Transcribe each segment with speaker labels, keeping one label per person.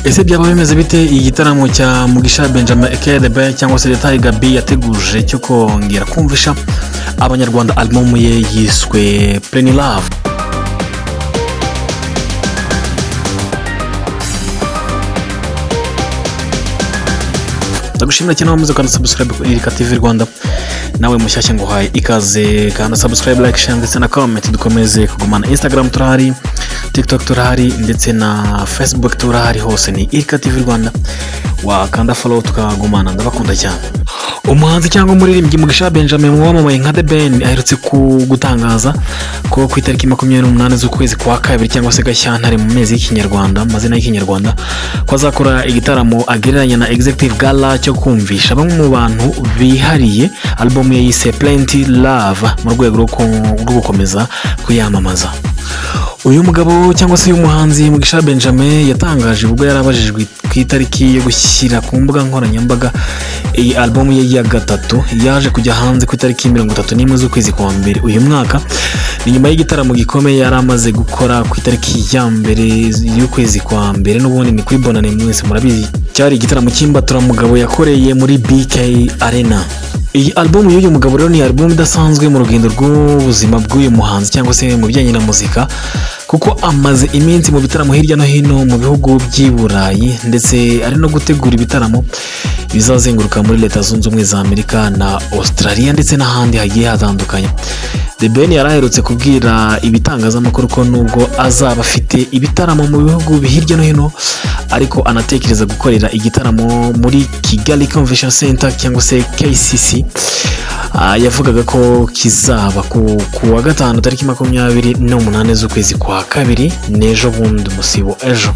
Speaker 1: Ese byaba bimeze bite igitaramo cya Mugisha Benjamin aka The Ben cyangwa se Tiger B yateguje cyo kongera kumvisha Abanyarwanda album ye yiswe Plenty Love? Ndagushimira cyane wamaze ukanda subscribe kuri Irika TV Rwanda. Nawe mushyashya nguhaye ikaze, kanda subscribe, like, share ndetse na comment, dukomeze kugumana. Instagram turahari, TikTok turahari ndetse na Facebook turahari, hose ni Irika TV Rwanda. Wakanda follow tukagumana. Ndabakunda cyane. Umuhanzi cyangwa umuririmbyi Mugisha Benjamin wamamaye nka The Ben aherutse gutangaza ko ku itariki 28 z'ukwezi kwa kabiri cyangwa se Gashyantare mu mezi y'Ikinyarwanda, mu mazina y'Ikinyarwanda, ko azakora igitaramo agereranya na Executive Gala cyo kumvisha bamwe mu bantu bihariye album ye yise Plenty Love mu rwego rwo gukomeza kuyamamaza. Uyu mugabo cyangwa se uyu muhanzi Mugisha Benjamin yatangaje ubwo yari abajijwe ku itariki yo gushyira ku mbuga nkoranyambaga iyi album ye ya gatatu yaje kujya hanze ku itariki 31 z'ukwezi kwa mbere uyu mwaka. Ni nyuma y'igitaramo gikomeye yari amaze gukora ku itariki ya 1 y'ukwezi kwa mbere, n'ubundi ni kuri Bonane, mwese murabizi, cyari igitaramo cy'imbaturamugabo yakoreye muri BK Arena. Iyi album y'uyu mugabo rero ni album idasanzwe mu rugendo rw'ubuzima bw'uyu muhanzi cyangwa se mu bijyanye na muzika, kuko amaze iminsi mu bitaramo hirya no hino mu bihugu by'i Burayi, ndetse ari no gutegura ibitaramo bizazenguruka muri Leta Zunze Ubumwe za Amerika na Australia ndetse n'ahandi hagiye hatandukanye. The Ben yari aherutse kubwira ibitangazamakuru ko nubwo azaba afite ibitaramo mu bihugu hirya no hino, ariko anatekereza gukorera igitaramo muri Kigali Convention Center cyangwa se KCC. Yavugaga ko kizaba ku wa gatanu tariki 28 z'ukwezi kwa kabiri, n'ejo bundi, umusibo ejo.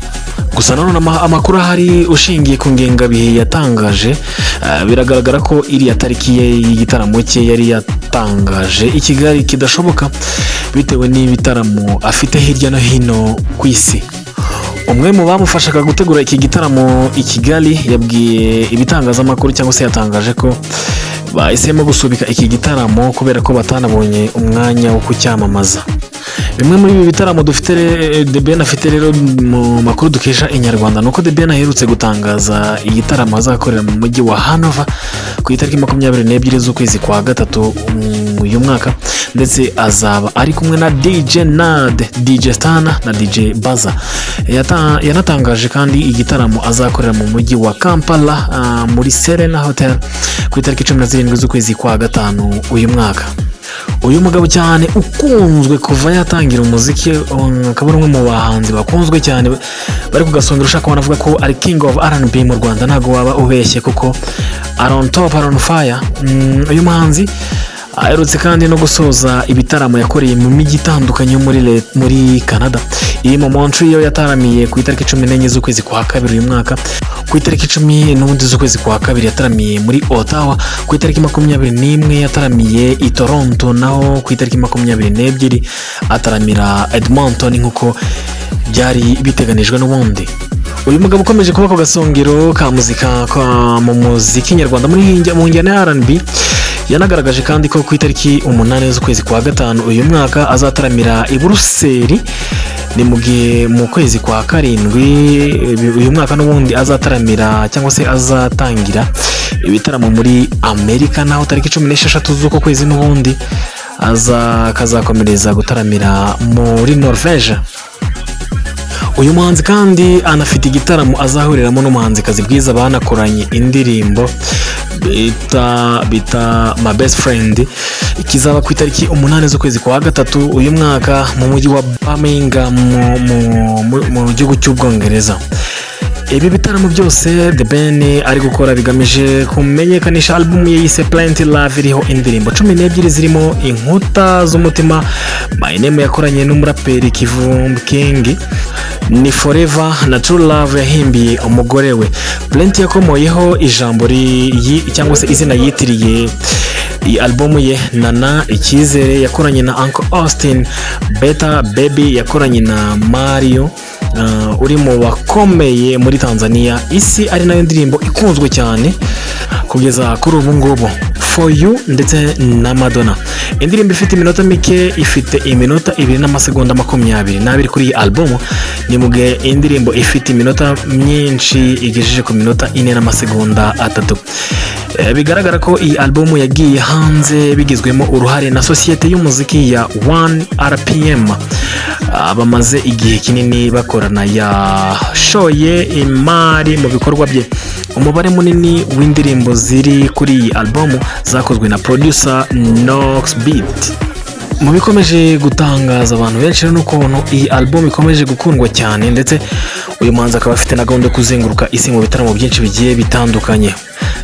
Speaker 1: Gusa nanone amakuru ahari ushingiye ku ngengabihe yatangaje, biragaragara ko iriya tariki ye y'igitaramo cye yari yatangaje i Kigali kidashoboka bitewe n'ibitaramo afite hirya no hino ku isi. Umwe mu bamufashaga gutegura iki gitaramo i Kigali yabwiye ibitangazamakuru cyangwa se yatangaje ko bahisemo gusubika iki gitaramo kubera ko batanabonye umwanya wo kucyamamaza. Bimwe muri ibi bitaramo dufite The Ben afite rero, mu makuru dukesha Inyarwanda, ni uko The Ben aherutse gutangaza igitaramo azakorera mu mujyi wa Hanover ku itariki 22 z'ukwezi kwa gatatu uyu mwaka, ndetse azaba ari kumwe na DJ Nad, DJ Stana na DJ Baza. Yanatangaje kandi igitaramo azakorera mu mujyi wa Kampala, muri Serena Hotel ku itariki 17 z'ukwezi kwa gatanu uyu mwaka. Uyu mugabo cyane ukunzwe kuva yatangira umuziki, akaba ari umwe mu bahanzi bakunzwe cyane bari ku gasongero, ushaka wanavuga ko ari king of R&B mu Rwanda ntabwo waba ubeshye, kuko ari on top, ari on fire. Uyu muhanzi aherutse kandi no gusoza ibitaramo yakoreye mu mijyi itandukanye yo muri Canada, irimo Montreal yataramiye ku itariki 14 z'ukwezi kwa kabiri uyu mwaka. Ku itariki 10 n'ubundi z'ukwezi kwa kabiri yataramiye muri Ottawa. Ku itariki 21 yataramiye i Toronto, naho ku itariki 22 ataramira Edmonton nk'uko byari biteganijwe n'ubundi. Uyu mugabo ukomeje kuba ku gasongero ka muzika mu muziki nyarwanda mu njyana ya R&B, yanagaragaje kandi ko ku itariki 8 z'ukwezi kwa gatanu uyu mwaka azataramira i Buruseli. Ni mu gihe mu kwezi kwa karindwi uyu mwaka n'ubundi azataramira cyangwa se azatangira ibitaramo muri Amerika, naho tariki 16 z'uko kwezi n'ubundi akazakomereza gutaramira muri Norvège. Uyu muhanzi kandi anafite igitaramo azahuriramo n'umuhanzikazi Bwiza banakoranye indirimbo bita My Best Friend, kizaba ku itariki 8 z'ukwezi kwa gatatu uyu mwaka mu mujyi wa Birmingham mu gihugu cy'Ubwongereza. Ibi bitaramo byose The Ben ari gukora bigamije kumenyekanisha album ye yise Plenty Love, iriho indirimbo 12 zirimo Inkuta z'Umutima, My Name yakoranye n'umuraperi Kivumbi King, ni Forever na True Love yahimbiye umugore we. Plenty yakomoyeho ijambo cyangwa se izina yitiriye iyi album ye, Nana Icyizere yakoranye na Uncle Austin, Better Baby yakoranye na Mario, uri mu bakomeye muri Tanzania, Isi ari nayo ndirimbo ikunzwe cyane kugeza kuri ubu ngubu. For You ndetse na Madonna. Indirimbo ifite iminota mike, ifite iminota 2 n'amasegonda 22 kuri iyi album, ni mu gihe indirimbo ifite iminota myinshi igejeje ku minota 4 n'amasegonda 3. Bigaragara ko iyi album yagiye hanze bigizwemo uruhare na sosiyete y'umuziki ya One RPM bamaze igihe kinini bakorana, yashoye imari mu bikorwa bye. Umubare munini w'indirimbo ziri kuri iyi album zakozwe na producer Knox Beat. Mu bikomeje gutangaza abantu benshi rero ni ukuntu iyi album ikomeje gukundwa cyane, ndetse uyu muhanzi akaba afite na gahunda yo kuzenguruka isi mu bitaramo byinshi bigiye bitandukanye.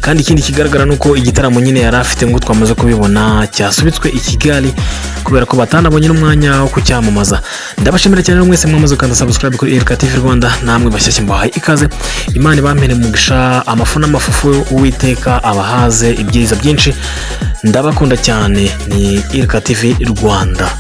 Speaker 1: Kandi ikindi kigaragara ni uko igitaramo nyine yari afite, nk'uko twamaze kubibona, cyasubitswe i Kigali kubera ko batanabonye n'umwanya wo kucyamamaza. Ndabashimira cyane rero mwese mwamaze gukanda subscribe kuri Erika TV Rwanda. Namwe bashyashya mbahaye ikaze. Imana ibampere umugisha, amafu n'amafufu, Uwiteka abahaze ibyiza byinshi. Ndabakunda cyane, ni Erika TV Rwanda.